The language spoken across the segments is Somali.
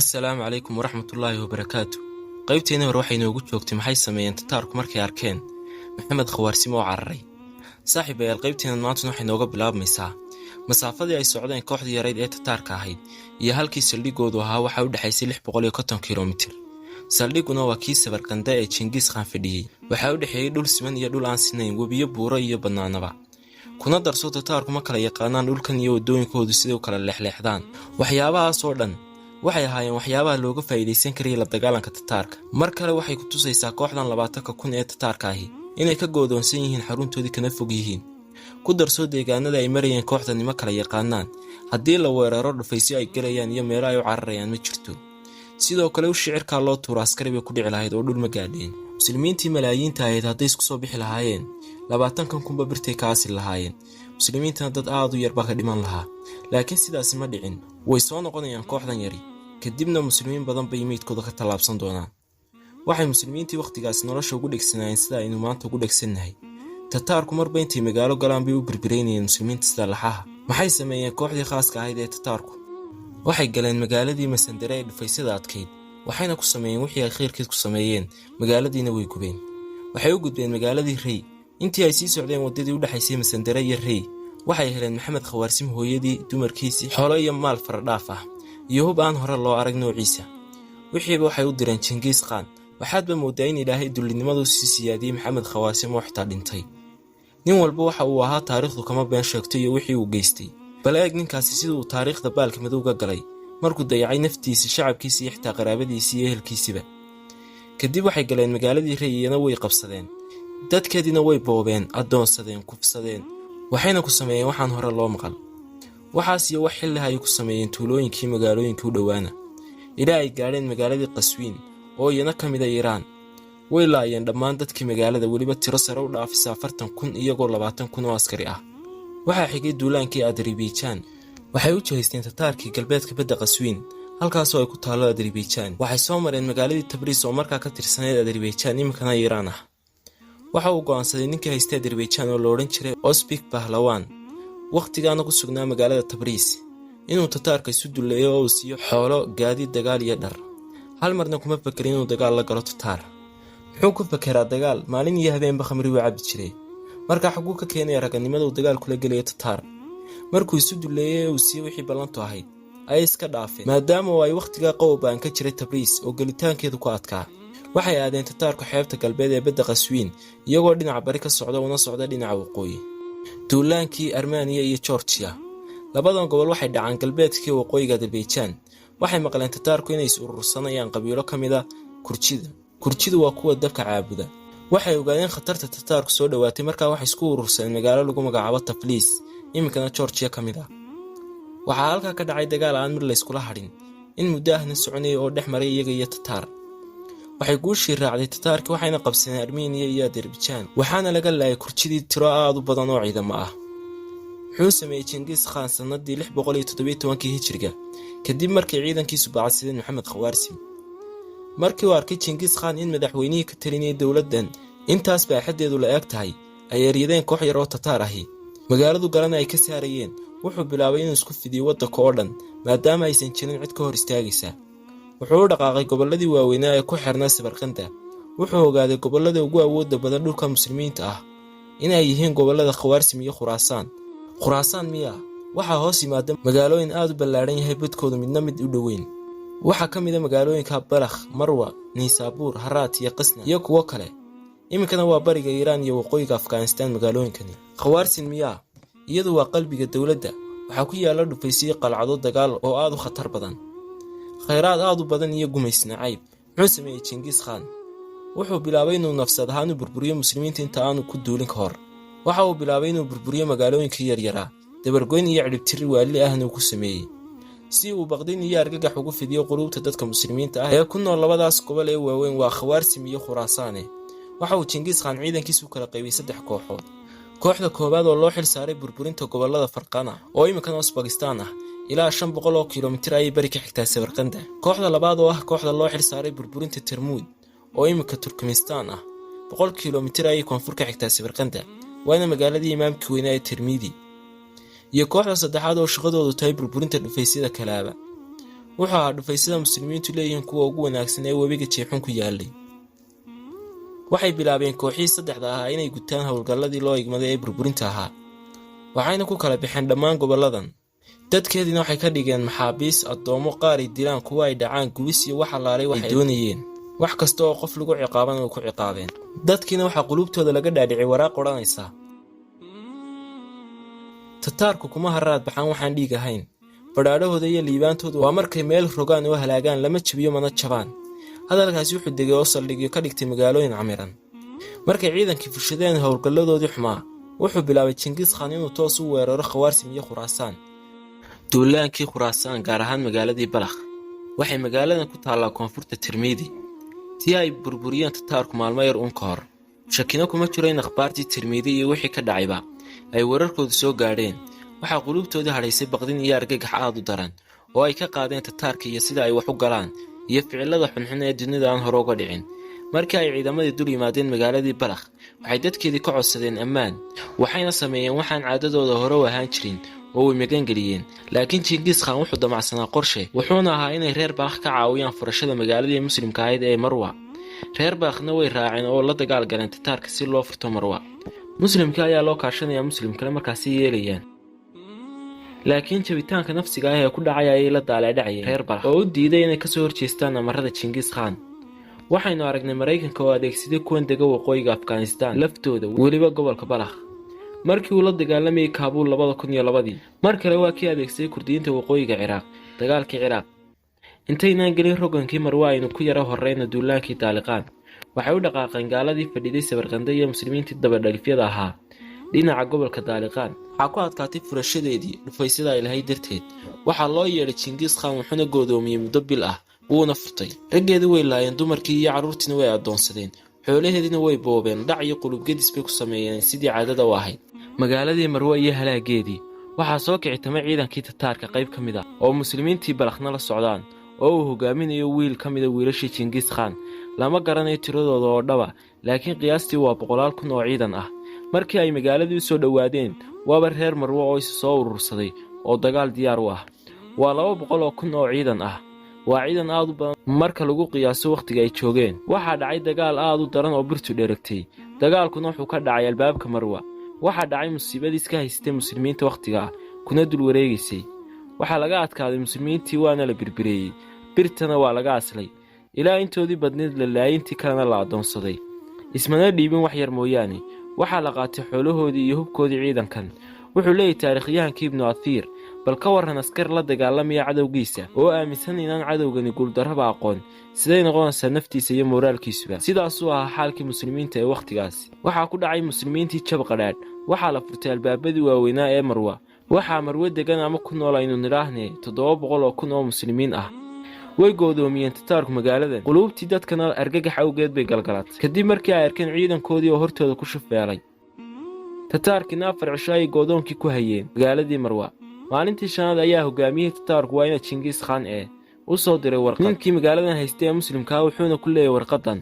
Assalaamu calaykum waraxmatullaahi wabarakaatu. Qaybteennii hore waxay inoogu joogtay maxay sameeyeen Tataarku markay arkeen Maxamed Khawaarsimo oo cararay. Saaxiibayaal, qaybteennan maantuna waxay nooga bilaabmaysaa masaafadii ay socdeen kooxdii yarayd ee Tataarka ahayd iyo halkii saldhigoodu ahaa waxaa u dhexaysay 650 kilomitir. Saldhiguna waa kii Sabarkanda ee Jengiis Khan fadhiyey. Waxaa u dhexeeyey dhul siman iyo dhul aan sinayn, webiyo, buuro iyo bannaanaba. Kuna darso, Tataarku ma kala yaqaanaan dhulkan iyo waddooyinkoodu siday u kala leexleexdaan. Waxyaabahaas oo dhan waxay ahaayeen waxyaabaha looga faa'iidaysan karayay la dagaalanka Tataarka. Mar kale waxay ku tusaysaa kooxdan 20,000 ee Tataarka ahi inay ka goodoonsan yihiin xaruntoodii kana fog yihiin. Ku darsoo, deegaanada ay marayeen kooxdani ma kala yaqaanaan. Haddii la weeraro, dhufaysyo ay gelayaan iyo meelo ay u cararayaan ma jirto. Sidoo kale, u shicirkaa loo tuuro askari bay ku dhici lahayd oo dhul ma gaadheen. Muslimiintii malaayiinta ahayd hadday isku soo bixi lahaayeen, 20,000 kunba birtay ka aasi lahaayeen. Muslimiintana dad aad u yar baa ka dhiman lahaa. Laakiin sidaasi ma dhicin. Way soo noqonayaan kooxdan yari, kadibna muslimiin badan bay meydkooda ka tallaabsan doonaan. Waxay muslimiintii wakhtigaasi nolosha ugu dhegsanaayeen sida aynu maanta ugu dhegsannahay. Tataarku marba intay magaalo galaan bay u birbiraynayeen muslimiinta sida laxaha. Maxay sameeyeen kooxdii khaaska ahayd ee Tataarku? Waxay galeen magaaladii Masandare ee dhufaysyada adkayd, waxayna ku sameeyeen wixii ay khayrkeed ku sameeyeen. Magaaladiina way gubeen. Waxay u gudbeen magaaladii Rey. Intii ay sii socdeen waddadii u dhexaysay Masandare iyo Rey, waxay heleen Maxamed Khawaarsim, hooyadii, dumarkiisii, xoolo iyo maal faradhaaf ah iyo hub aan hore loo arag noociisa. Wixiiba waxay u direen Jengiis Khan. Waxaadba mooddaa in Ilaahay dullinimadu sii siyaadiyey Maxamed Khawaasim oo xitaa dhintay. Nin walba waxa uu ahaa taariikhdu kama been sheegto iyo wixii uu geystay. Bal eeg ninkaasi sida uu taariikhda baalka madowga galay markuu dayacay naftiisa, shacabkiisa iyo xitaa qaraabadiisii iyo ehelkiisiba. Kadib waxay galeen magaaladii Rey, iyana way qabsadeen. Dadkeediina way boobeen, addoonsadeen, kufsadeen, waxayna ku sameeyeen waxaan hore loo maqal. Waxaas iyo wax xilliha ay ku sameeyeen tuulooyinkii magaalooyinkii u dhowaana, ilaa ay gaadheen magaaladii Qaswiin oo iyana ka mida Iiraan. Way laayeen dhammaan dadkii magaalada, weliba tiro sare u dhaafisa 40,000, iyagoo 20,000 oo askari ah. Waxaa xigay duulaankii Adarabijaan. Waxay u jihaysteen Tataarkii galbeedka badda Qaswiin, halkaasoo ay ku taallo Adarabijaan. Waxay soo mareen magaaladii Tabriis oo markaa ka tirsanayd Adarabijaan, iminkana Iiraan ah. Waxa uu go'aansaday ninkii haystay Adarabijaan oo la odhan jiray Osbik Bahlawan, wakhtigaana ku sugnaa magaalada Tabriis, inuu Tataarka isu dulleeyo oo uu siiyo xoolo, gaadiid dagaal iyo dhar. Hal marna kuma fakerin inuu dagaal la galo Tataar. Muxuu ku fakeraa dagaal? Maalin iyo habeenba khamri wuu cabbi jiray. Markaa xaguu ka keenaya raganimada uu dagaal kula gelayo Tataar? Markuu isu dulleeyey ee uu siiyey wixii ballantu ahayd, ayay iska dhaafeen, maadaama oo ay wakhtigaa qowbaan ka jiray Tabriis oo gelitaankeedu ku adkaa. Waxay aadeen Tataarku xeebta galbeed ee badda Qaswiin, iyagoo dhinaca bari ka socda una socda dhinaca waqooyi. Duulaankii Armeniya iyo Georgiya. Labadan gobol waxay dhacaan galbeedkii waqooyiga Adarbayjaan. Waxay maqleen Tataarku inay is urursanayaan qabiilo ka mid a Kurjida. Kurjidu waa kuwa dabka caabuda. Waxay ogaadeen khatarta Tataarku soo dhowaatay. Markaa waxay isku urursadeen magaalo lagu magacaabo Tafliis, iminkana Georgiya ka mid ah. Waxaa halkaa ka dhacay dagaal aan mid layskula hadhin, in muddo ahna soconayay, oo dhex maray iyaga iyo Tataar. Waxay guushii raacday Tataarkii, waxayna qabsadeen Armeniya iyo Adarabijaan, waxaana laga laayay Kurjidii tiro aad u badan oo ciidamo ah. Muxuu sameeyey Jengiis Khan sannadii 617-kii hijiriga, kadib markay ciidankiisu baacsadeen Maxamed Khawaarsim? Markii uu arkay Jengiis Khan in madaxweynihii ka talinayay dowladdan intaas baaxaddeedu la eeg tahay ay eryadeen koox yar oo Tataar ahi, magaaladu galana ay ka saarayeen, wuxuu bilaabay inuu isku fidiyo waddanka oo dhan, maadaama aysan jirin cid ka hor istaagaysa. Wuxuu u dhaqaaqay gobolladii waaweynaa ee ku xirnaa Sabarkanda. Wuxuu ogaaday gobollada ugu awoodda badan dhulka muslimiinta ah inay yihiin gobollada Khawaarsim iyo Khuraasaan. Khuraasaan miya? Waxaa hoos yimaada magaalooyin aad u ballaadhan yahay badkoodu, midna mid u dhoweyn. Waxaa ka mid a magaalooyinka Balakh, Marwa, Niisaabuur, Haraat iyo Qasna iyo kuwo kale. Iminkana waa bariga Iiraan iyo waqooyiga Afghanistaan magaalooyinkani. Khawaarsin miyaa? Iyadu waa qalbiga dowladda. Waxaa ku yaalla dhufaysyo, qalcado dagaal oo aad u khatar badan, khayraad aad u badan iyo gumaysna cayb. Muxuu sameeyey Jengiis Khan? Wuxuu bilaabay inuu nafsad ahaan u burburiyo muslimiinta inta aanu ku duulin ka hor. Waxa uu bilaabay inuu burburiyo magaalooyinkii yaryaraa, dabargoyn iyo cidhibtiri waali ahna uu ku sameeyey, si uu baqdin iyo argagax ugu fidiyo quluubta dadka muslimiinta ah ee ku nool labadaas gobol ee waaweyn, waa Khawaarsim iyo Khuraasaane. Waxa uu Jengiis Khan ciidankiisu kala qaybiyey saddex kooxood. Kooxda koowaad oo loo xil saaray burburinta gobolada Farqana, oo iminkana Usbakistaan ah, ilaa 500 kilomitir ayay bari ka xigtaa Sabarkanda. Kooxda labaad oo ah kooxda loo xil saaray burburinta Termuud, oo iminka Turkmenistaan ah, 100 kilomitir ayay koonfur ka xigtaa Sabarkanda, waana magaaladii imaamkii weynaa ee Termidi. Iyo kooxda saddexaad oo shaqadoodu tahay burburinta dhufaysyada Kalaaba. Wuxuu ahaa dhufaysyada muslimiintu leeyihiin kuwa ugu wanaagsan ee webiga Jeexun ku yaalay. Waxay bilaabeen kooxihii saddexda ahaa inay gutaan howlgalladii loo igmaday ee burburinta ahaa, waxayna ku kala baxeen dhammaan gobolladan. Dadkeediina waxay ka dhigeen maxaabiis, addoommo, qaar ay dilaan, kuwa ay dhacaan, gubis iyo wax allaalay waxay doonayeen. Wax kasta oo qof lagu ciqaabana way ku ciqaabeen. Dadkiina waxaa quluubtooda laga dhaadhicay waraaq odhanaysa: "Tataarku kuma haraad baxaan waxaan dhiig ahayn. Badhaadhahooda iyo liibaantoodu waa markay meel rogaan oo halaagaan. Lama jabiyo mana jabaan." Hadalkaasi wuxuu degay oo saldhigyo ka dhigtay magaalooyin camiran. Markay ciidankii fushadeen howlgalladoodii xumaa, wuxuu bilaabay Jingis Khan inuu toos u weeraro Khawaarsim iyo Khuraasaan. Duulaankii Khuraasaan, gaar ahaan magaaladii Balakh. Waxay magaaladan ku taallaa koonfurta Tirmiidi, tii ay burburiyeen Tataarku maalmo yar uun ka hor. Shakina kuma jiro in akhbaartii Tirmiidi iyo wixii ka dhacayba ay wararkoodu soo gaadheen. Waxaa quluubtoodii hadhaysay baqdin iyo argagax aad u daran oo ay ka qaadeen Tataarka iyo sida ay wax u galaan iyo ficilada xunxun ee dunida aan hore uga dhicin. Markii ay ciidamadii dul yimaadeen magaaladii Balakh, waxay dadkeedii ka codsadeen ammaan, waxayna sameeyeen waxaan caadadooda hore u ahaan jirin oo way magangeliyeen. Laakiin Jingis Khan wuxuu damacsanaa qorshe, wuxuuna ahaa inay reer Balakh ka caawiyaan furashada magaaladii muslimka ahayd ee Marwa. Reer Balakhna way raaceen oo la dagaal galeen Tataarka si loo furto Marwa. Muslimka ayaa loo kaashanayaa muslim kale markaasi yeelayaan, laakiin jabitaanka nafsiga ah ee ku dhacay ayay la daaleedhacayeen reer Balakh oo u diiday inay kasoo horjeestaan amarada Jingis Khan. Waxaynu aragnay Maraykanka oo adeegsaday kuwan dega waqooyiga Afghanistan laftooda, weliba gobolka Balakh, markii uu la dagaalamayay Kaabuul 2002-dii. Mar kale waa kii adeegsaday Kurdiyiinta waqooyiga Ciraaq dagaalkii Ciraaq. Intaynaan gelin rogankii Marwe, aynu ku yaro horeyna duulaankii Daaliqaan. Waxay u dhaqaaqeen gaaladii fadhiday Sabarqanda iyo muslimiintii dabadhalifyada ahaa dhinaca gobolka Daaliqaan. Waxaa ku adkaatay furashadeedii dhufaysyada ay lahayd darteed. Waxaa loo yeedhay Jingis Khan, wuxuuna goodoomiyey muddo bil ah, wuuna furtay. Raggeedii way laayeen, dumarkii iyo carruurtiina way addoonsadeen, xoolaheediina way boobeen. Dhac iyo qulubgedis bay ku sameeyeen sidii caadada u ahayd. Magaaladii Marwe iyo halaageedii. Waxaa soo kicitamay ciidankii Tataarka qayb ka mid ah oo muslimiintii Balakhna la socdaan oo uu hogaaminayo wiil ka mida wiilashii Jingis Khan. Lama garanayo tiradooda oo dhaba, laakiin qiyaastii waa boqolaal kun oo ciidan ah. Markii ay magaaladii u soo dhowaadeen, waaba reer Marwo oo is soo urursaday oo dagaal diyaar u ah. Waa 200,000 oo ciidan ah. Waa ciidan aad u badan marka lagu qiyaaso wakhtiga ay joogeen. Waxaa dhacay dagaal aad u daran oo birtu dheragtay. Dagaalkuna wuxuu ka dhacay albaabka Marwa. Waxaa dhacay musiibadii iska haystay muslimiinta wakhtiga kuna dul wareegaysay. Waxaa laga adkaaday muslimiintii, waana la birbireeyey, birtana waa laga aslay, ilaa intoodii badneed la laayay, intii kalena la addoonsaday. Ismana dhiibin wax yar mooyaane. Waxaa la qaatay xoolahoodii iyo hubkoodii ciidankan. Wuxuu leeyahy taariikhyahankii Ibnu Athiir: "Bal ka warran askar la dagaalamaya cadowgiisa oo aaminsan inaan cadowgani guuldarraba aqoon? Siday noqonaysaa naftiisa iyo mooraalkiisuba?" Sidaasuu ahaa xaalkii muslimiinta ee wakhtigaasi. Waxaa ku dhacay muslimiintii jab qadhaadh. Waxaa la furtay albaabadii waaweynaa ee Marwa. Waxaa Marwe degan ama ku nool, aynu nidhaahnee, 700,000 oo muslimiin ah. Way goodoomiyeen Tataarku magaaladan. Quluubtii dadkana argagax awgeed bay galgalatay kadib markii ay arkeen ciidankoodii oo hortooda ku shufeelay. Tataarkiina 4 cisho ayay goodoonkii ku hayeen magaaladii Marwa. Maalintii shanaad ayaa hogaamiyihii Tataarku, waa ina Jingis Khan ee, u soo diray warqad ninkii magaaladan haystay ee muslimkaa, wuxuuna ku leeyahy warqaddan: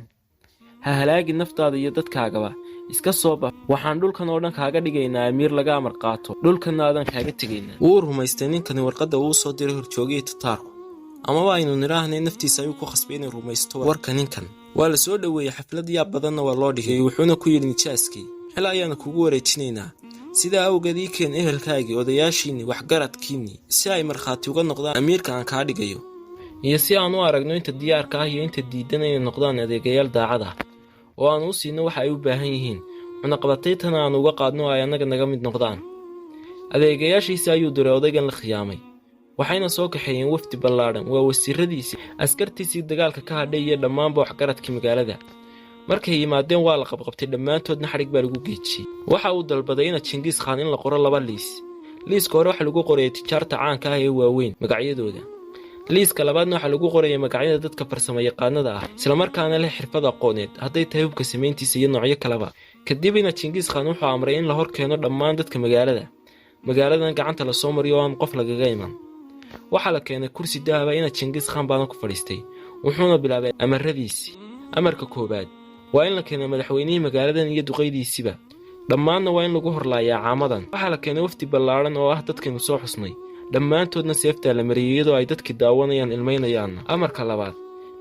"Ha halaagin naftaada iyo dadkaagaba, iska soo bax. Waxaan dhulkan oo dhan kaaga dhigaynaa amiir laga amar qaato, dhulkanna adaan kaaga tegaynaa." Wuu rumaystay ninkani warqadda uu soo diray horjoogihii Tataarku, amaba aynu nidhaahnay naftiisa ayuu ku khasbay inay rumaysto warka ninkan. Waa la soo dhoweeyey, xaflad yaab badanna waa loo dhigay. Wuxuuna ku yidhi nijaaskii: "Xil ayaanu kugu wareejinaynaa, sidaa awgeed ii keen ehelkaagii, odayaashiinnii, waxgaradkiinnii, si ay markhaati uga noqdaan amiirka aan kaa dhigayo, iyo si aan u aragno inta diyaarka ah iyo inta diidan inay noqdaan adeegayaal daacad ah oo aan u siino waxa ay u baahan yihiin, cunaqabataytana aan uga qaadno oo ay annaga naga mid noqdaan." Adeegayaashiisa ayuu diray odaygan la khiyaamay, waxayna soo kaxeeyeen wafdi ballaadhan. Waa wasiiradiisii, askartiisii dagaalka ka hadhay iyo dhammaanba waxgaradkii magaalada. Markay yimaadeen waa la qabqabtay dhammaantoodna, xadhig baa lagu geejiyey. Waxa uu dalbaday ina Jingis Khan in la qoro laba liis. Liiska hore waxaa lagu qorayay tijaarta caanka ah ee waaweyn magacyadooda. Liiska labaadna waxaa lagu qorayay magacyada dadka farsamo yaqaanada ah, islamarkaana leh xirfad aqooneed, hadday tahay hubka samayntiisa iyo noocyo kaleba. Kadib ina Jingis Khan wuxuu amray in la hor keeno dhammaan dadka magaalada, magaaladan gacanta lasoo mariyo oo aan qof lagaga iman. Waxaa la keenay kursi dahaba, ina Jingis Khan baana ku fadhiistay, wuxuuna bilaabay amaradiisii. Amarka koowaad waa in la keenay madaxweynihii magaaladan iyo duqaydiisiba, dhammaanna waa in lagu horlaayaa caamadan. Waxaa la keenay wafdi ballaadhan oo ah dadkaynu soo xusnay. Dhammaantoodna seeftaa la mariyey iyadoo ay dadkii daawanayaan, ilmaynayaanna. Amarka labaad: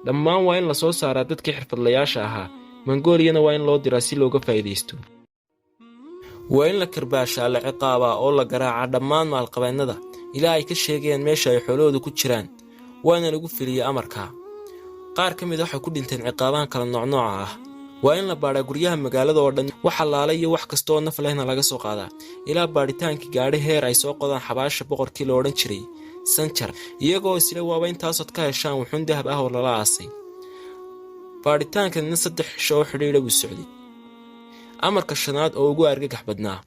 dhammaan waa in la soo saaraa dadkii xirfadlayaasha ahaa, Mongoliyana waa in loo diraa si looga faa'iidaysto. Waa in la karbaashaa, la ciqaabaa oo la garaacaa dhammaan maalqabeennada ilaa ay ka sheegayaan meesha ay xoolahooda ku jiraan. Waana lagu filiyey amarkaa. Qaar ka mid waxay ku dhinteen ciqaabahan kala noocnooca ah. Waa in la baadhaa guryaha magaalada oo dhan, wax allaala iyo wax kasta oo naf lehna laga soo qaadaa, ilaa baadhitaankii gaadhi heer ay soo qodaan xabaasha boqorkii la odhan jiray Sanjar, iyagoo isle waaba intaasood ka heshaan wuxuun dahab ah oo lala aasay. Baadhitaankanina 3 xisho oo xidhiidha buu socday. Amarka shanaad oo ugu argagax badnaa: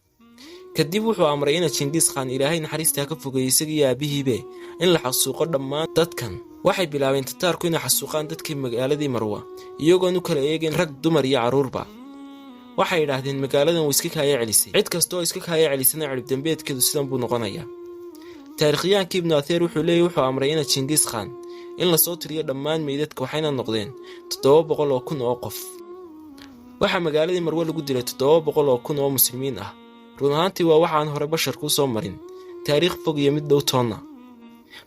kadib wuxuu amray ina Jingiis Khan, Ilaahay naxariistaa ka fogeeyey isagiiyo aabihiibe, in la xasuuqo dhammaan dadkan. Waxay bilaabeen Tataarku inay xasuuqaan dadkii magaaladii Marwa, iyagoon u kala eegeen rag, dumar iyo carruurba. Waxay yidhaahdeen: "Magaaladan way iska kaaya celisay, cid kasta oo iska kaaya celisana ciribdambeedkeedu sidan buu noqonayaa." Taariikhyaankii Ibnu Atheer wuxuu leeyay: wuxuu amray ina Jingiis Khan in lasoo tiriyo dhammaan meydadka, waxayna noqdeen 700,000 oo qof. Waxaa magaaladii Marwe lagu dilay 700,000 oo muslimiin ah. Run ahaantii waa waxaan hore basharku soo marin, taariikh fog iyo mid dhow toonna.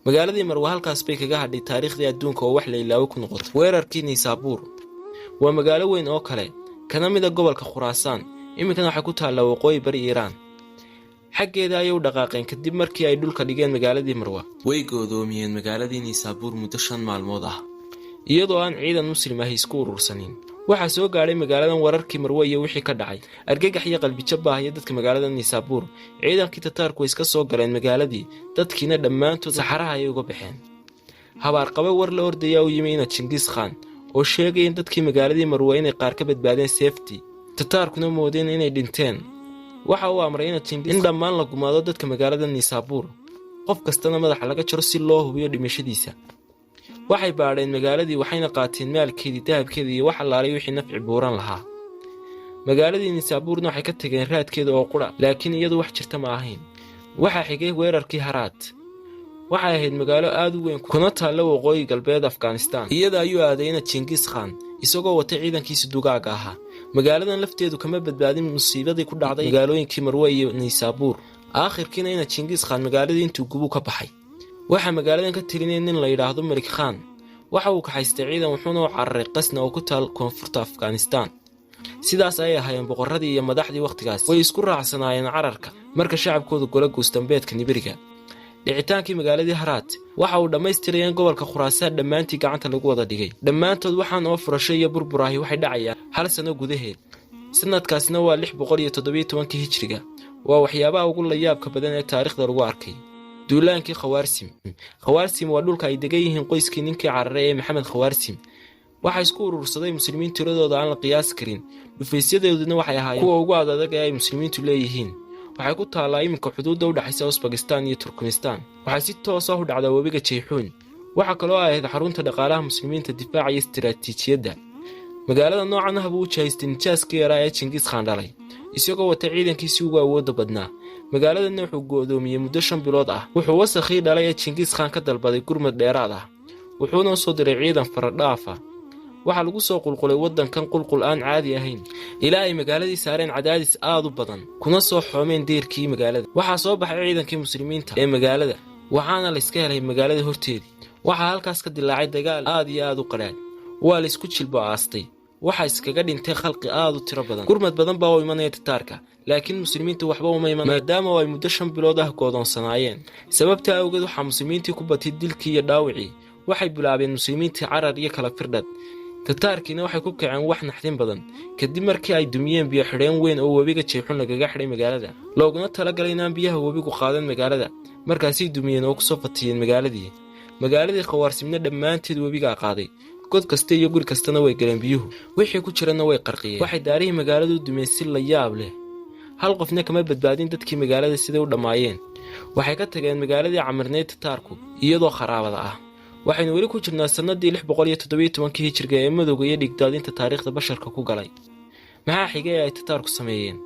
Magaaladii Marwe halkaas bay kaga hadhay taariikhdii adduunka oo wax la ilaawo ku noqotay. Weerarkii Niisaabuur waa magaalo weyn oo kale, kana mida gobolka Khuraasaan. Iminkana waxay ku taallaa waqooyi bari Iiraan. Xaggeeda ayay u dhaqaaqeen kadib markii ay dhulka dhigeen magaaladii Marwa. Way goodoomiyeen magaaladii Niisaabuur muddo 5 maalmood ah, iyadoo aan ciidan muslim ahi isku urursanin. Waxaa soo gaadhay magaaladan wararkii Marwe iyo wixii ka dhacay. Argagax iyo qalbijab baahaya dadka magaalada Niisaabuur. Ciidankii Tataarku way iska soo galeen magaaladii, dadkiina dhammaantood saxaraha ayay uga baxeen. Habaarqabe war la ordayaa u yimi ina Jingiis Khan oo sheegaya in dadkii magaaladii Marwe inay qaar ka badbaadeen seeftii, Tataarkuna moodeen inay dhinteen. Waxa uu amray ina Jingis in dhammaan la gumaado dadka magaalada Niisaabuur, qof kastana madaxa laga jaro si loo hubiyo dhimashadiisa. Waxay baadheen magaaladii, waxayna qaateen maalkeedii, dahabkeedii iyo wax allaalay wixii nafci buuran lahaa. Magaaladii Niisaabuurna waxay ka tageen raadkeeda oo qura, laakiin iyadu wax jirta ma ahayn. Waxaa xigay weerarkii Haraad. Waxay ahayd magaalo aad u weyn, kuna taalla waqooyi galbeed Afghanistan. Iyada ayuu aaday ina Jingis Khan isagoo watay ciidankiisa dugaaga ahaa. Magaaladan lafteedu kama badbaadin musiibadii ku dhacday magaalooyinkii Marwe iyo Niisaabuur. Aakhirkiina ina Jingis Khan magaaladii intuu gubuu ka baxay. Waxaa magaaladan ka telinaya nin la yidhaahdo Melik Khan. Waxa uu kaxaystay ciidan, wuxuuna u cararay Qasna oo ku taal koonfurta Afghanistan. Sidaas ayay ahaayeen boqorradii iyo madaxdii wakhtigaas. Way isku raacsanaayeen cararka marka shacabkoodu gola guusdambeedka nibiriga. Dhicitaankii magaaladii Haraat waxa uu dhammaystiraya in gobolka Khuraasaan dhammaantii gacanta lagu wada dhigay. Dhammaantood waxaan oo furasho iyo burbur ahi waxay dhacayaan hal sano gudaheed. Sanadkaasina waa 617-kii hijriga. Waa waxyaabaha ugu layaabka badan ee taariikhda lagu arkay. Duulaankii Khawaarsim. Khawaarsim waa dhulka ay degan yihiin qoyskii ninkii cararay ee Maxamed Khawaarsim. Waxaa isku urursaday muslimiin tiradooda aan la qiyaasi karin. Dhufaysyadooduna waxay ahaayeen kuwa ugu adadag ee ay muslimiintu leeyihiin. Waxay ku taallaa iminka xuduudda u dhexaysa Usbakistan iyo Turkmenistan. Waxay si toos ah u dhacdaa webiga Jayxuun. Waxaa kaloo ay ahayd xarunta dhaqaalaha muslimiinta, difaaca iyo istaraatiijiyadda. Magaalada noocan ah buu u jahaystay nijaaska yaraa ee Jingiis Khan dhalay, isagoo wata ciidankiisii ugu awoodda badnaa. Magaaladanna wuxuu go'doomiyey muddo 5 bilood ah. Wuxuu wasakhii dhalay ee Jingiis Khan ka dalbaday gurmad dheeraad ah, wuxuuna u soo diray ciidan faradhaafa. Waxaa lagu soo qulqulay waddankan qulqul aan caadi ahayn, ilaa ay magaaladii saareen cadaadis aad u badan, kuna soo xoomeen deyrkii magaalada. Waxaa soo baxay ciidankii muslimiinta ee magaalada, waxaana layska helay magaalada horteedii. Waxaa halkaas ka dilaacay dagaal aad iyo aad u qadhaadh. Waa laysku jilbo aastay. Waxaa iskaga dhintay khalqi aad u tiro badan. Gurmad badan baa u imanaya Tataarka, laakiin muslimiinta waxba uma iman, maadaama oo ay muddo 5 bilood ah goodoonsanaayeen. Sababta awgeed waxaa muslimiintii ku batay dilkii iyo dhaawicii. Waxay bilaabeen muslimiintii carar iyo kala firdhad. Tataarkiina waxay ku kaceen wax naxdin badan kadib markii ay dumiyeen biyo xidheen weyn oo webiga Jayxun lagaga xidhay magaalada, looguna talagalay inaan biyaha webigu qaadan magaalada. Markaasay dumiyeen oo kusoo fatiyeen magaaladii. Magaaladii Khawaarsimna dhammaanteed webigaa qaaday. God kasta iyo guri kastana way galeen biyuhu, wixii ku jirana way qarqiyeen. Waxay daarihii magaaladu dumeen si la yaab leh. Hal qofna kama badbaadin dadkii magaalada siday u dhammaayeen. Waxay ka tageen magaaladii camirneyd Tataarku iyadoo kharaabada ah. Waxaynu weli ku jirnaa sannadii 617-kii hijriga ee madowga iyo dhigdaadinta taariikhda basharka ku galay. Maxaa xigay ee ay Tataarku sameeyeen?